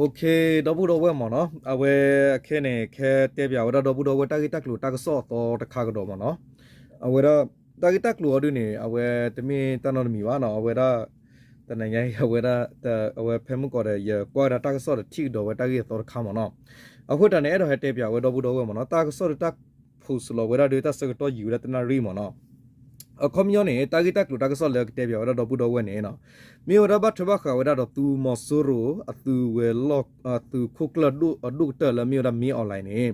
ဒီပုၢ်ဒီဝဲၢ်မ့ၢ်နီၤ, အဝဲခဲန့ၣ် ခဲတဲပၠးဝဲဒၣ်ဒီပုၢ်ဒီဝဲၢ်တၢ်ဂ့ၢ်တၢ်ကျိၤတၢ်ကစီၣ်အသီတခါကဒီးမ့ၢ်နီၤ. အဝဲဒၣ် တၢ်ဂ့ၢ်တၢ်ကျိၤအီၤဒုန့ၣ် အဝဲတမ့ၢ်တၢ်နီတမံၤဘၣ်နီၤ, အဝဲဒၣ် တနံၤညါအံၤ အဝဲဒၣ် အဝဲဖဲမုၢ်ကီးဒီး ယကွၢ်ဝဲဒၣ်တၢ်ကစီၣ်ဒီးထံၣ်ကဒီးဝဲတၢ်ဂ့ၢ်အသီတခါမ့ၢ်နီၤ. အဃိတၢ်န့ၣ် အဲၣ်ဒိးဟဲတဲပၠးဝဲဒီပုၢ်ဒီဝဲၢ်မ့ၢ်နီၤ, တၢ်ကစီၣ်ဒီးတၢ် post လီၤဝဲဒၣ်ဒီးတၢ်ဆၢကတီၢ်ယံာ်ဝဲဒၣ်တနၣ်ရံၣ်မ့ၢ်နီၤ. အခီပညီန့ၣ် တၢ်ဂ့ၢ်တၢ်ကျိၤတၢ်ကစီၣ်လၢကတဲပၠးဝဲဒၣ်ဒီပုၢ်ဒီဝဲၢ်န့ၣ် မ့ၢ်ဝဲဒၣ်ဘၣ်ထွဲဘၣ်ဃးဝဲဒၣ်ဒီးသုးမီၤစိရိၤ အသုးဝဲၤလီၢ် အသုးခိၣ်ကျၢၢ်အဒိၣ်ကတၢၢ်လၢမ့ၢ်ဝဲဒၣ် မင်းအောင်လှိုင် န့ၣ်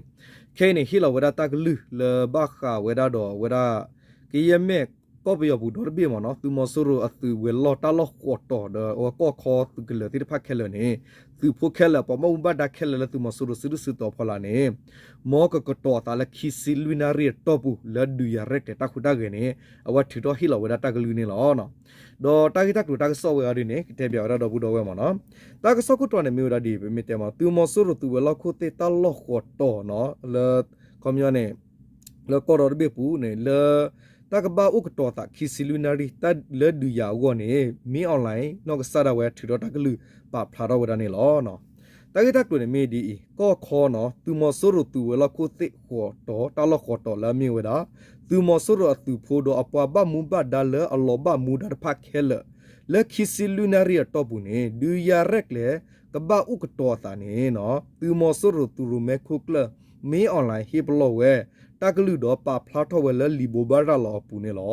ခဲအံၤန့ၣ် ဟ့ၣ်လီၤဝဲဒၣ်တၢ်ကလုၢ်လၢဘၣ်ဃးဝဲဒၣ်ဒီးအဝဲဒၣ် ကယဲၢ်မဲာ်ကီၢ်ပယီၤပူၤဒီတဘ့ၣ်မ့ၢ်နီၤ, သုးမီၤစိရိၤအသုးဝဲၤလီၢ်တၢ်လီၢ်ဃိးတီၤဒီးအဝဲကီၢ်ခီသုးကလၢၤသ့ၣ်တဖၣ်ခဲလၢာ်န့ၣ် သုးဖိခဲလၢာ် ပှၤဘၣ်မူဘၣ်ဒါခဲလၢာ်လၢသုးမီၤစိရိၤစုဒုၣ်စုတီၤဖီလာ်န့ၣ် မ်ကကတီၤအသးလၢခံဆံလွံၢ်နၣ်ရံၣ်အတီၢ်ပူၤ လၢဒုးယၤရဲၣ်ကျဲၤတၢ်ဟူးတၢ်ဂဲၤန့ၣ် အဝဲထုးထီၣ်ဟ့ၣ်လီၤဝဲဒၣ်တၢ်ကလုၢ်န့ၣ်လီၤ. ဒီးတၢ်ဂ့ၢ်တၢ်ကျိၤတၢ်ကစီၣ်ဝဲအီၤဒ်န့ၣ် ကတဲပၠးဝဲဒၣ်ဒီပုၢ်ဒီဝဲၢ်မ့ၢ်နီၤ. တၢ်ကစီၣ်ခိၣ်တီန့ၣ်မ့ၢ်ဝဲဒၣ်ဒ် ပမ့ၢ်တဲမ့ၢ် သုးမီၤစိရိၤသုးဝဲၤလီၢ်ခိၣ်သ့ၣ်တၢ်လီၢ်ဃိးတီၤနီၤ လၢ ခီပညီန့ၣ် လၢကီၢ်ဒီတဘ့ၣ်ပူၤန့ၣ် လၢ တၢ်ကဘၣ်အိၣ်ကတီၤသးခံဆံလွံၢ်နၣ်ရံၣ် လၢဒုးယၤအဂီၢ်န့ၣ် မင်းအောင်လှိုင် နီၢ်ကစၢ်ဒၣ်ဝဲထုးထီၣ်တၢ်ကလုၢ်ပာ်ဖျါထီၣ်ဝဲဒၣ်န့ၣ်လီၤ. တၢ်ဂ့ၢ်တၢ်ကျိၤန့ၣ်မ့ၢ်ဒ်အံၤ, ကီၢ်ခီနီၤ သုးမီၤစိရိၤသုးဝဲၤလီၢ်ခိၣ်သ့ၣ်ဃိးတီၤတၢ်လီၢ်ဃိးတီၤလၢအမ့ၢ်ဝဲဒၣ် သုးမီၤစိရိၤအသုးဖိဒီးအပှၤဘၣ်မူဘၣ်ဒါလၢအလီၤဘၣ်မူဒါတဖၣ်ခဲလၢာ် လၢခံဆံလွံၢ်နၣ်ရံၣ်အတီၢ်ပူၤန့ၣ် ဒုးယၤရဲၣ်ကျဲၤကဘၣ်အိၣ်ကတီၤအသးန့ၣ် သုးမီၤစိရိၤသုးရိၣ်မဲခိၣ်ကျၢၢ် မင်းအောင်လှိုင် ဟ့ၣ်ပလီၢ်ဝဲ တၢ်ကလုၢ်ဒီးပာ်ဖျါထီၣ်ဝဲလၢလံာ်ဘိးဘၣ်ရၤလီၤအပူၤန့ၣ်လီ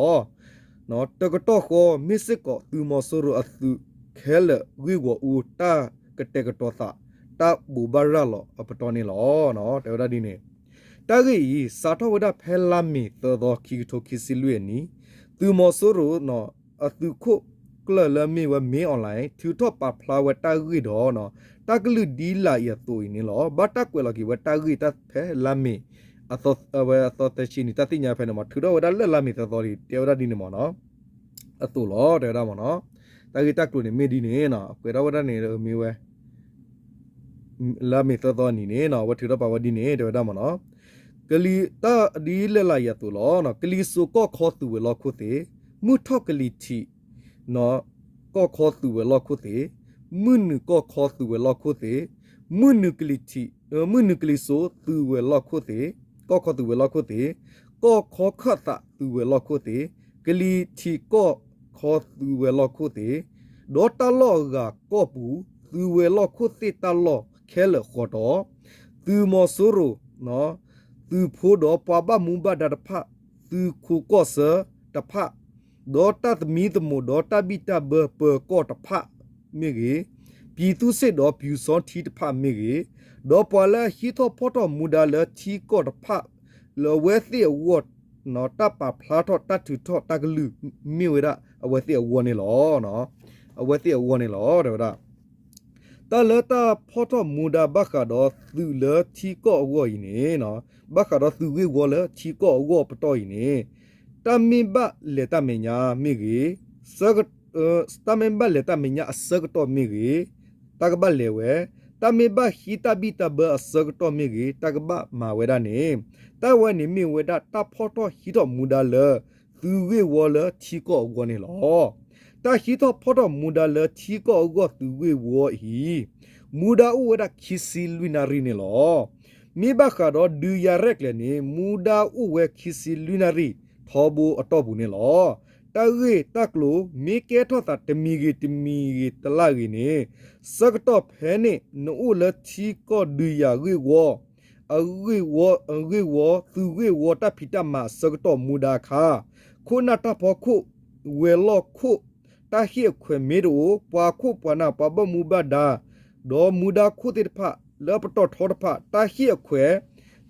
ၤ. တကတီၢ်ဃီ မ့ၢ်စ့ၢ်ကီးသုးမီၤစိရိၤအသုးခဲလၢာ်ဂ့ၢ်ဂီၢ်အူတၢ်ကတဲာ်ကတီၤသး တၢ်ဘိးဘၣ်ရၤလီၤအပတီၢ်န့ၣ်လီၤ. တဲဝဲဒၣ်ဒ်န့ၣ်, တၢ်ဂ့ၢ်အံၤ စးထီၣ်ဝဲဒၣ်ဖဲလါမ့ၤသၢသီ ခံကထိခံဆံလွံၢ်အနံၤ, သုးမီၤစိရိၤ အသုးခိၣ်ကျၢၢ်လၢမ့ၢ်ဝဲ မင်းအောင်လှိုင် ထုးထီၣ်ပာ်ဖျါဝဲတၢ်ဂ့ၢ်ဒီး တၢ်ကလုၢ်ဒ်လာ်အံၤအသိးအံၤန့ၣ်လီၤ. ဘၣ်တၢ်ကွဲးလီၤက့ၤဝဲတၢ်ဂ့ၢ်တၢ်ဖဲလါမ့ၤ အသီသၢဆံနံၤ တၢ်သ့ၣ်ညါဖဲန့ၣ်မ့ၢ် ထုးထီၣ်ဝဲဒၣ်လၢလါမ့ၤသၢသီန့ၣ် တဲဝဲဒၣ်ဒ်န့ၣ်မ့ၢ်နီၤ, အသိးလီၤ တဲဝဲဒၣ်မ့ၢ်နီၤ. တၢ်ဂ့ၢ်တၢ်ကျိၤန့ၣ်မ့ၢ်ဒ်န့ၣ်နီၤ ကွဲးထီၣ်ဝဲဒၣ်န့ၣ်မ့ၢ်ဝဲ လါမ့ၤသၢသီနံၤန့ၣ်နီၤ အဝဲထုးထီၣ်ပာ်ဝဲဒ်န့ၣ် တဲဝဲဒၣ်မ့ၢ်နီၤ, ကလံၤတၢ်ဒ်လၢလာ်အံၤအသိးလီၤ. ကလံၤစိးကီၢ်ခီသုးဝဲၤလီၢ်ခိၣ်သ့ၣ်, မုၢ်ထီၣ်ကလံၤထံး ကီၢ်ခီသုးဝဲၤလီၢ်ခိၣ်သ့ၣ်, မုၢ်နုာ်ကီၢ်ခီသုးဝဲၤလီၢ်ခိၣ်သ့ၣ်, မုၢ်နုာ်ကလံၤထံး မုၢ်နုာ်ကလံၤစိးသုးဝဲၤလီၢ်ခိၣ်သ့ၣ်, ကီၢ်ခီသုးဝဲၤလီၢ်ခိၣ်သ့ၣ်, ကီၢ်ခီခၢၣ်သးသုးဝဲၤလီၢ်ခိၣ်သ့ၣ်, ကလံၤထံးကီၢ်ခီသုးဝဲၤလီၢ်ခိၣ်သ့ၣ်, ဒီးတၢ်လီၢ်အဂၤကီၢ်ပူၤ သုးဝဲၤလီၢ်ခိၣ်သ့ၣ်တၢ်လီၢ်ခဲလၢာ်ဃိးတီၤ, သုးမီၤစိရိၤ သုးဖိဒီးပှၤဘၣ်မူဘၣ်ဒါတဖၣ်, သုးခိးကီၢ်ဆၢတဖၣ်, ဒီးတၢ်သမံသမိးဒီးတၢ်ဘံၣ်တၢ်ဘၢပၢၤကီၢ်တဖၣ်မ့ၢ်ဂ့ၤ, ပြည်သူ့စစ်ဒီးပျူစောထီးတဖၣ်မ့ၢ်ဂ့ၤ, ဒီးပှၤလၢအဟံးထီၣ်ဖီၣ်ထီၣ်မူဒါလၢထံကီၢ်တဖၣ် လၢအဝဲသ့ၣ်အဂီၢ် တၢ်ပာ်ဖျါထီၣ်တၢ်ထုးထီၣ်တၢ်ကလုၢ်မ့ၢ်ဝဲဒၣ်အဝဲသ့ၣ်အဂီၢ်န့ၣ်လီၤ. အဝဲသ့ၣ်အဂီၢ်န့ၣ်လီၤ တဲဝဲဒၣ် တၢ်လၢတၢ်ဖီၣ်ထီၣ်မူဒါဘၣ်ဃးဒီးသုးလၢထံကီၢ်အဂီၢ်အံၤန့ၣ်, ဘၣ်ဃးဒီးသုးဂ့ၢ်ဝီလၢထံကီၢ်အဂီၢ်ပတီၢ်အံၤန့ၣ်, တၢ်မ့ၢ်ဘၣ်လဲၤတၢ်မဲာ်ညါမ့ၢ်ဂ့ၤ, တၢ်မ့ၢ်ဘၣ်လဲၤတၢ်မဲာ်ညါအဆၢကတီၢ်မ့ၢ်ဂ့ၤ, တၢ်ကဘၣ်လဲၤဝဲ, တၢ်မ့ၢ်ဘၣ်ဟံးတၢ်ဘံၣ်တၢ်ဘၢအဆၢကတီၢ်မ့ၢ်ဂ့ၤ, တၢ်ကဘၣ်မၤဝဲဒၣ်န့ၣ်, တၢ်ဝဲန့ၣ်မ့ၢ်ဝဲဒၣ်တၢ်ဖီၣ်ထီၣ်ဟံးထီၣ်မူဒါလၢ သုးဂ့ၢ်ဝီလၢထံကီၢ်အဂီၢ်န့ၣ်လီၤ. တၢ်ဟံးထီၣ်ဖီၣ်ထီၣ်မူဒါလၢထံကီၢ်အဂီၢ်သုးဂ့ၢ်ဝီအံၤ, မူဒါအိၣ်ဝဲဒၣ်ခံဆံလွံၢ်နၣ်ရံၣ်န့ၣ်လီၤ. မ့ၢ်ဘၣ်ဃးဒီးဒုးယၤရဲၣ်ကျဲၤန့ၣ် မူဒါအိၣ်ဝဲခံဆံလွံၢ်နၣ်ရံၣ်ထီဘိအတီၢ်ပူၤန့ၣ်လီၤ. တၢ်ဂ့ၢ်တၢ်ကျိၤမ့ၢ်ကဲထီၣ်သးတမံၤဂ့ၤတမံၤဂ့ၤတလၢ်ဂ့ၤန့ၣ်, ဆၢကတီၢ်ဖဲန့ၣ် နအိၣ်လၢထံကီၢ်ဒုးယၤဂ့ၢ်ဝီ အဂ့ၢ်ဝီ အဂ့ၢ်ဝီ သုးဂ့ၢ်ဝီတၢ်ဖံးတၢ်မၤအဆၢကတီၢ်မူဒါအခါ, ခိၣ်နၢ်တၢ်ဖီခိၣ်, ဝဲၤလီၢ်ခိၣ်, တၢ်ဟ့ၣ်အခွဲးမ့ၢ်တအိၣ်, ပှၤခိၣ်ပှၤနၢ်ပှၤဘၣ်မူဘၣ်ဒါ, ဒီးမူဒါခိၣ်သ့ၣ်တဖၣ် လၢပတီၢ်ထီတဖၣ် တၢ်ဟ့ၣ်အခွဲး,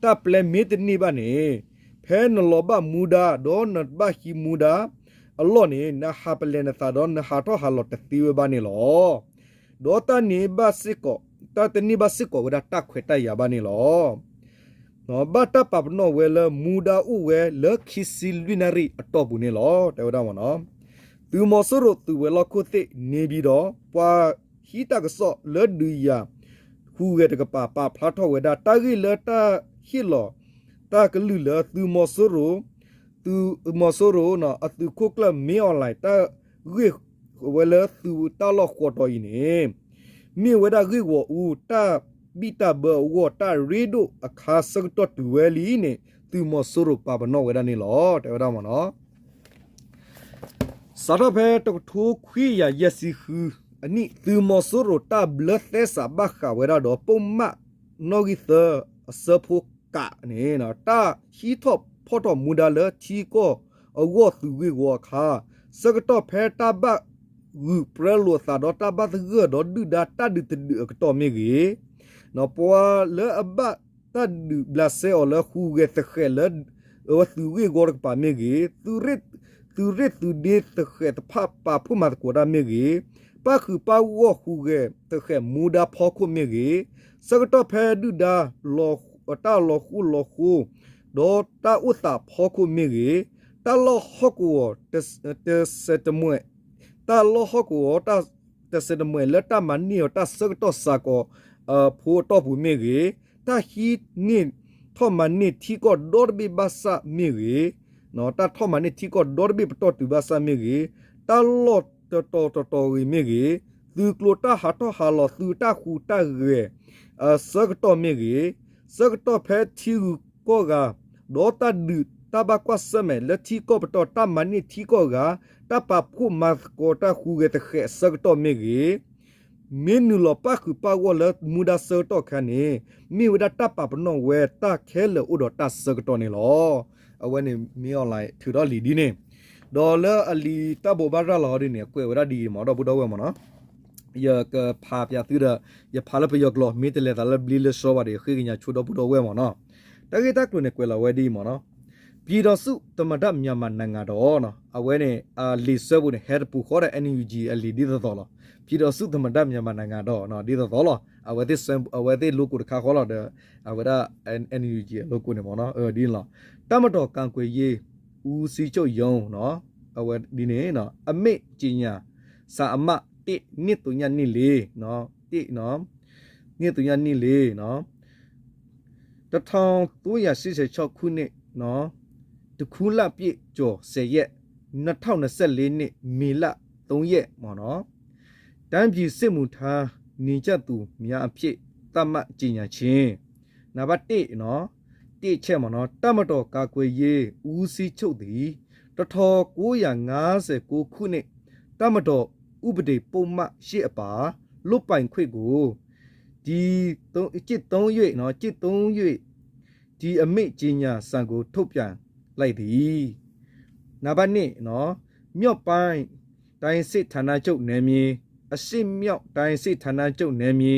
တၢ်ပျဲမ့ၢ်တန့ၢ်ဘၣ်န့ၣ်, ဖဲနလီၤဘၣ်မူဒါ ဒီးနဘၣ်ဟံးမူဒါ အလီၢ်န့ၣ် နဟးပလဲၤနသးဒီးနဟးထီၣ်ဟးလီၤတသ့ဝဲဘၣ်န့ၣ်လီၤ. ဒီးတၢ်န့ၣ်ဘၣ်စ့ၢ်ကီး, တၢ်တန့ၢ်ဘၣ်စ့ၢ်ကီးဝဲဒၣ်တၢ်ခွဲးတၢ်ယာ်ဘၣ်န့ၣ်လီၤ. ဘၣ်တၢ်ပာ်ပနီၣ်ဝဲလၢမူဒါအိၣ်ဝဲလၢခံဆံလွံၢ်နၣ်ရံၣ်အတီၢ်ပူၤန့ၣ်လီၤ. တဲဝဲဒၣ်မ့ၢ်နီၤ, သုးမီၤစိရိၤသုးဝဲၤလီၢ်ခိၣ်သ့ၣ် န့ၣ်ပၠံၤဒီး ပှၤဟံးတၢ်ကစီၣ်လၢဒုးယၤ ဟူးဂဲၤတကပၤ ပာ်ဖျါထီၣ်ဝဲဒၣ် တၢ်ဂ့ၢ်လၢတၢ်ဟ့ၣ်လီၤ တၢ်ကလုၢ်လၢသုးမီၤစိရိၤ သုးမီၤစိရိၤ အသုးခိၣ်ကျၢၢ်မ့ၢ်အီၣ်လဲၣ် တၢ်ဂ့ၢ်ဝဲလၢသုးတၢ်လီၢ်ဃိးတီၤအံၤန့ၣ် မ့ၢ်ဝဲဒၣ်ဂ့ၢ်ဂီၤအူ တၢ်ဘံၣ်တၢ်ဘၢအဂီၢ် တၢ်ရ့ဒိၣ်အခါဆၢကတီၢ်တုၤဝဲလံန့ၣ် သုးမီၤစိရိၤပာ်ပနီၣ်ဝဲဒၣ်န့ၣ်လီၤ. တဲဝဲဒၣ်မ့ၢ်နီၤ စးထီၣ်ဖဲတကထိခွံကယၤယဲၢ်ဆံဃုအနံၣ် သုးမီၤစိရိၤတၢ်ဘျၢသဲစးဘၣ်ဃးဝဲဒၣ်ဒီး ပိာ်မၣ်နီၣ်ဂံၢ်သၢအဆၢဖိကးန့ၣ် တၢ်ဟံးထီၣ်ဖီၣ်ထီၣ်မူဒါလၢထံကီၢ်အဂီၢ်သုးဂ့ၢ်ဝီအခါ ဆၢကတီၢ်ဖဲတၢ်ဘၣ်ဂုာ်ပြၢလိာ်အသးဒီး တၢ်ဘၣ်သဂၢၢ်ဒီးဒုၣ်ဒါတၢ်ဒုးတဒုးအကတီၢ်မ့ၢ်ဂ့ၤ, ပှၤလၢအဘၣ်တၢ်ဒုးဘျးစဲအီၤလၢဟူးဂဲၤသဃဲးလၢ အဝဲသုးဂ့ၢ်ဝီတကပၤမ့ၢ်ဂ့ၤ, သုးရ့ၣ်သုးဒ့သဃဲးတဖၣ်ပာ်ဖှိၣ်မၤသကိးတၢ်မ့ၢ်ဂ့ၤ, ပၣ်ဃုာ်ပၣ်ဂီၢ်ဟူးဂဲၤသဃဲးမူဒါဖီခိၣ်မ့ၢ်ဂ့ၤ, ဆၢကတီၢ်ဖဲဒုၣ်ဒါ တၢ်လီၤဃူလီၤဃိ ဒီးတၢ်အိၣ်သးဖီခိၣ်မ့ၢ်ဂ့ၤ, တၢ်လီၢ်ဟီၣ်ကဝီၤတစဲးတမှဲာ်, တၢ်လီၢ်ဟီၣ်ကဝီၤတစဲးတမှဲာ် လၢတၢ်မၤန့ၢ်အီၤတၢ်ဆၢကတီၢ်စ့ၢ်ကီး ဖိအတီၢ်ပူၤမ့ၢ်ဂ့ၤ, တၢ်ဟံးန့ၢ်ထီၣ်မၤန့ၢ်ထံကီၢ်ဒီတဘ့ၣ်ဘၣ်ဆၣ်မ့ၢ်ဂ့ၤ, တၢ်ထီၣ်မၤန့ၢ်ထံကီၢ်ဒီတဘ့ၣ်ပတီၢ်တုၤဘၣ်ဆၣ်မ့ၢ်ဂ့ၤ, တၢ်လီၢ်တတီၤတတီၤဂ့ၤမ့ၢ်ဂ့ၤ, သုးကျိၤတၢ်ဟးထီၣ်ဟးလီၤ သုးတၢ်ဟူးတၢ်ဂဲၤအဆၢကတီၢ်မ့ၢ်ဂ့ၤ, ဆၢကတီၢ်ဖဲထံဂုၤကီၢ်ဂၤ ဒီးတၢ်ဒုးတၢ်ဘၣ်ကွၢ်ဆၢၣ်မဲာ်လၢထံကီၢ်ပတီၢ် တၢ်မၤန့ၢ်ထံကီၢ်ဂၤ တၢ်ပာ်ဖှိၣ်မၤသကိးတၢ်ဟူးဂဲၤသဃဲးအဆၢကတီၢ်မ့ၢ်ဂ့ၤ, မ့ၢ်နုာ်လီၤပၣ်ဃုာ်ပၣ်ဂီၢ်လၢမူဒါဆၢကတီၢ်အခါန့ၣ် မ့ၢ်ဝဲဒၣ်တၢ်ပာ်ပနီၣ်ဝဲတၢ်ခဲလၢာ်အိၣ်ဒီးတၢ်ဆၢကတီၢ်န့ၣ်လီၤ. အဝဲန့ၣ် မင်းအောင်လှိုင် ထုးထီၣ်လံာ်ဒ်န့ၣ်, ဒီးလၢအလံာ်တၢ်ဘိးဘၣ်ရၤလီၤဒ်န့ၣ် ကွဲးဝဲဒၣ်ဒ်အံၤမ့ၢ် ဒီပုၢ်ဒီဝဲၢ်မ့ၢ်နီၤ, ယကဖးပၠးသုဒီး ယဖးလၢပယီၤကျိာ် မ့ၢ်တလဲၤသးလၢဘျ့လၢဆှီဘၣ်ဒီး ဃ့ကညးဆိဒီပုၢ်ဒီဝဲၢ်မ့ၢ်နီၤ, တၢ်ဂ့ၢ်တၢ်ကျိၤန့ၣ် ကွဲးလီၤဝဲဒ်အံၤမ့ၢ်နီၤ, ပြည်ထောင်စုသမ္မတမြန်မာနိုင်ငံတော် အဝဲန့ၣ် အလံာ်ဆၢပူၤန့ၣ် ဟဲတပူၤဃီဒီး NUG အလံာ်ဒ်သိးသိးလီၤ. ပြည်ထောင်စုသမ္မတမြန်မာနိုင်ငံတော် ဒ်သိးသိးလီၤ. အဝဲသ့ၣ် အဝဲသ့ၣ် logo တခါဃီလီၤဒီး အဝဲဒၣ် NUG အ logo န့ၣ်မ့ၢ်နီၤ ဒ်န့ၣ်လီၤ. တပ်မတော်ကာကွယ်ရေးဦးစီးချုပ်ရုံး အဝဲဒ်န့ၣ် အမိန့်ကြေညာစာအမှတ် တစ် နှစ်သုညနှစ်လေး တစ် နှစ်သုညနှစ်လေး တစ်ထောင်ကိုးရာရှစ်ဆယ်ခြောက်ခုနှစ် တစ် ခုလပြည့်ကျော်ဆယ်ရက် နှစ်ထောင်နှစ်ဆယ့်လေးနှစ် မေလသုံးရက်ပေါ့နော် တိုင်းပြည်စစ်မှုထမ်း နေကြသူများအဖြစ် သတ်မှတ်ကြေညာခြင်း နံပါတ်တစ်နော် တစ်ချက်ပေါ့နော် တပ်မတော်ကာကွယ်ရေးဦးစီးချုပ်သည် တစ်ထောင်ကိုးရာငါးဆယ်ကိုးခုနှစ် တပ်မတော်ဥပဒေပုဒ်မရှစ်အပါ လုပ်ပိုင်ခွင့်ကို ဒီကျင့်သုံး၍နော် ကျင့်သုံး၍ဒီအမိန့်ကြေညာစာကိုထုတ်ပြန်လိုက်သည် နံပါတ်နှစ်နော် မြောက်ပိုင်းတိုင်းစစ်ဌာနချုပ်နယ်မြေ အရှေ့မြောက်တိုင်းစစ်ဌာနချုပ်နယ်မြေ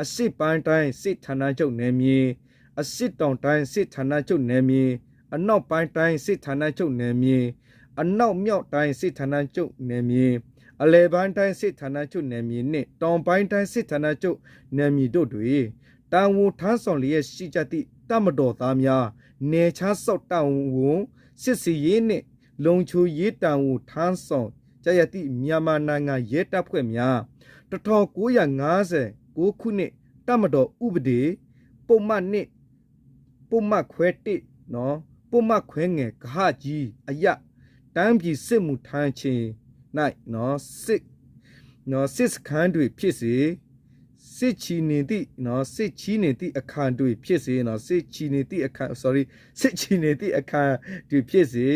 အရှေ့ပိုင်းတိုင်းစစ်ဌာနချုပ်နယ်မြေ အရှေ့တောင်တိုင်းစစ်ဌာနချုပ်နယ်မြေ အနောက်ပိုင်းတိုင်းစစ်ဌာနချုပ်နယ်မြေ အနောက်မြောက်တိုင်းစစ်ဌာနချုပ်နယ်မြေ အလယ်ပိုင်းတိုင်းစစ်ဌာနချုပ်နယ်မြေနှင့် တောင်ပိုင်းတိုင်းစစ်ဌာနချုပ်နယ်မြေတို့တွင် တာဝန်ထမ်းဆောင်လျက်ရှိကြသည့် တပ်မတော်သားများ နယ်ခြားစောင့်တာဝန် စစ်ဆင်ရေးနှင့် လုံခြုံရေးတာဝန်ထမ်းဆောင်ကြရသည့် မြန်မာနိုင်ငံရဲတပ်ဖွဲ့များ တစ်ထောင်ကိုးရာငါးဆယ်ကိုးခုနှစ် တပ်မတော်ဥပဒေ ပုဒ်မနှစ် ပုဒ်မခွဲတစ်နော် ပုဒ်မခွဲငယ် ကဟကြီးအရ တိုင်းပြည်စစ်မှုထမ်းချိန်၌နော် စစ်နော် စစ်စခန်းတွင်ဖြစ်စေ စစ်ချီနေသည့်နော် စစ်ချီနေသည့်အခါတွင်ဖြစ်စေနော် စစ်ချီနေသည့်အခါ sorry စစ်ချီနေသည့်အခါတွင်ဖြစ်စေ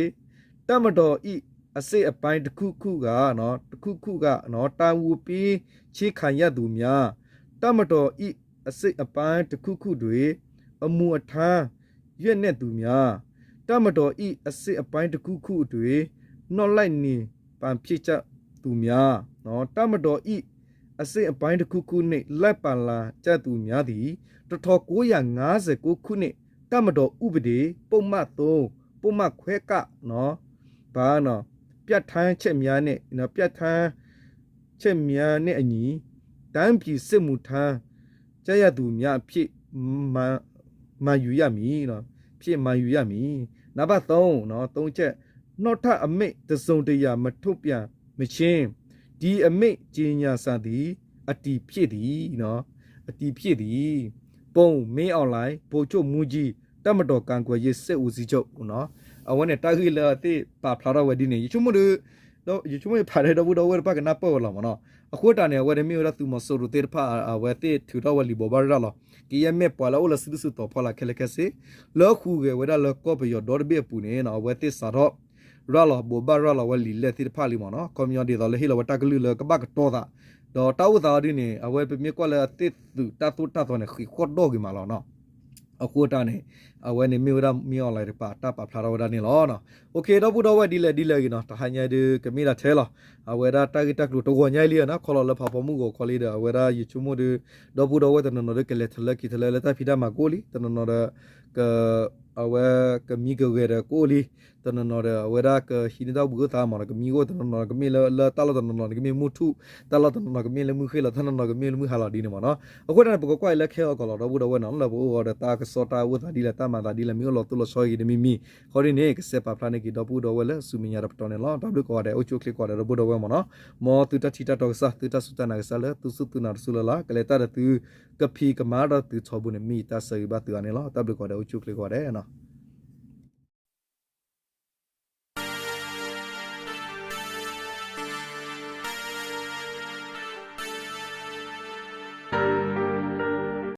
တပ်မတော်၏အစိတ်အပိုင်းတစ်ခုခုကနော် တစ်ခုခုကနော် တာဝန်ပေးခြင်းခံရသူများ တပ်မတော်၏အစိတ်အပိုင်းတစ်ခုခုတွင် အမူအထမ်းရွက်နေသူများ တပ်မတော်၏အစိတ်အပိုင်းတစ်ခုခုတွင် နောက်လိုက်နေပန်ဖြစ်ကြသူများ တပ်မတော်၏အစိတ်အပိုင်းတစ်ခုခုနှင့် လိုက်ပါလာကြသူများသည် တစ်ထောင်ကိုးရာငါးဆယ်ကိုးခုနှစ် တပ်မတော်ဥပဒေ ပုဒ်မသုံး ပုဒ်မခွဲက နော် ပါနော် ပြဋ္ဌာန်းချက်များနဲ့နော် ပြဋ္ဌာန်းချက်များနဲ့အညီ တိုင်းပြည်စစ်မှုထမ်းကြရသူများအဖြစ်မှန်မှန်ယူရမည်နော် ဖြစ်မှန်ယူရမည် နံပါတ်သုံးနော် သုံးချက် နောက်ထပ်အမိန့်တစ်စုံတစ်ရာမထုတ်ပြန်မချင်း ဒီအမိန့်ကြေညာစာသည် အတည်ဖြစ်သည်နော် အတည်ဖြစ်သည် ပုံ မင်းအောင်လှိုင် ဗိုလ်ချုပ်မှူးကြီး တပ်မတော်ကာကွယ်ရေးစစ်ဦးစီးချုပ်နော် အဝဲန့ၣ်တၢ်ဂ့ၢ်လၢအသ့ၣ်ပာ်ဖျါထီၣ်ဝဲဒ်န့ၣ် ယဆိကမိၣ်ဒီး ယဆိကမိၣ်ယဖးဒီး ဒီပုၢ်ဒီဝဲၢ်တဖၣ်ကနၢ်ပၢၢ်ဝဲလီၤမ့ၢ်နီၤ. အဃိတၢ်န့ၣ် အဝဲန့ၣ်မ့ၢ်ဝဲဒၣ်သုးမီၤစိရိၤသ့ၣ်တဖၣ် အဝဲသ့ၣ်ထုးထီၣ်ဝဲလံာ်ဘိးဘၣ်ရၤလီၤ ကယဲၢ်မ့ၢ်ပှၤလၢအအိၣ်လၢစုဒုၣ်စုတီၤဖီလာ်ခဲလၢာ်ခဲဆ့ လၢဟူးဂဲၤဝဲဒၣ်လၢကီၢ်ပယီၤဒီတဘ့ၣ်အပူၤန့ၣ် အဝဲသ့ၣ်စးထီၣ် ရၤလီၤဘိးဘၣ်ရၤလီၤဝဲလံာ်လဲၢ်သ့ၣ်တဖၣ်လံမ့ၢ်နီၤ. ခီပညီဒ်သိးလၢဟ့ၣ်လီၤဝဲတၢ်ကလုၢ်လၢကဘၣ်ကတီၤသး ဒီးတၢ်အိၣ်သးအီၤဒ်န့ၣ် အဝဲပမ့ၢ်ကွၢ်လၢအသ့ၣ်သုးတၢ်သိၣ်တၢ်သီန့ၣ် ဃံးဃီၣ်ဒီၣ်ဂ့ၤမးလီၤနီၤ. အဃိတၢ်န့ၣ် အဝဲန့ၣ်မ့ၢ်ဝဲဒၣ်မ့ၢ် online တကပၤ တၢ်ပာ်ဖျါထီၣ်ဝဲဒၣ်န့ၣ်လီၤ. အိၣ်ခ့ ဒီပုၢ်ဒီဝဲၢ်ဒ်လဲၣ်ဒ်လဲၣ်ဂ့ၤနီၤ တဟါညါဒုး ကမ့ၢ်ဒၣ်ထဲလီၤ. အဝဲဒၣ်တၢ်ဂ့ၢ်တၢ်ကျိၤတဂီၤညါအံၤလံနီၤ ခီလီၤလၢဖးဖီမုၢ်ဂီၤခီလံဒီး အဝဲဒၣ်ယဆိကမိၣ်ဒုး ဒီပုၢ်ဒီဝဲၢ်တနီၤနီၤဒုး ကလဲၤထီၣ်လၢက့ၤထီၣ်လၢလၢတၢ်ဖံးတၢ်မၤကအိၣ်လံ တနီၤနီၤဒီး က အဝဲကမံကဂဲၤဒီးကအိၣ်လံ တနီၤနီၤဒီး အဝဲဒၣ်ကဟံးန့ၢ်တၢ်အိၣ်ဘှံးအိၣ်သါမ့ၢ်နီၤ ကမံကအိၣ် တနီၤနီၤကမ့ၢ်လၢ လၢတၢ်လီၢ်တနီၤနီၤန့ၣ် ကမ့ၢ်မုၢ်ထူၣ် တၢ်လီၢ်တနီၤနီၤကမ့ၢ်လၢမုၢ်ဃ့ၢ်လီၤ တနီၤနီၤကမ့ၢ်လၢမုၢ်ဟါလီၤဒ်န့ၣ်မ့ၢ်နီၤ. အဃိတၢ်န့ၣ် ပကကွၢ်အံၤလၢခဲအကီၢ်လီၤ ဒီပုၢ်ဒီဝဲၢ်နီၤ လၢပအိၣ်အီၤဒီးတၢ်ကစီၣ်တၢ်အိၣ်သးဒ်လဲၣ် တၢ်မၤသးဒ်လဲၣ် မ့ၢ်အိၣ်လီၤတိၢ်လီၤဆီဂ့ၤတမံၤမံၤ ခီဒ်န့ၣ် ကစဲးပာ်ဖျါန့ၢ်က့ၤ ဒီပုၢ်ဒီဝဲၢ်လၢအစုမဲာ်ညါတပတီၢ်န့ၣ်လီၤ. တၢ်ဘျုးကိးဂၤဒဲး အိၣ်ဆူၣ်အိၣ်ချ့ကိးဂၤဒဲး ဒီပုၢ်ဒီဝဲၢ်မ့ၢ်နီၤ မ်သုတၢ်ထံၣ်တၢ်တီကစၢ် သုတၢ်စူၢ်တၢ်နာ်ကစၢ်လၢ သုစူၢ်သုနာ်တစူၢ်လၢ်လၢ် ကလဲၤတၢ်ဒီးသု ကဖံးကမၤဒီးသုထီဘိန့ၣ် မ့ၢ်ယတၢ်ဆၢဂ့ၤဘၣ်သုဂၤန့ၣ်လီၤ. တၢ်ဘျုးကိးဂၤဒဲး အိၣ်ဆူၣ်အိၣ်ချ့ကိးဂၤဒဲး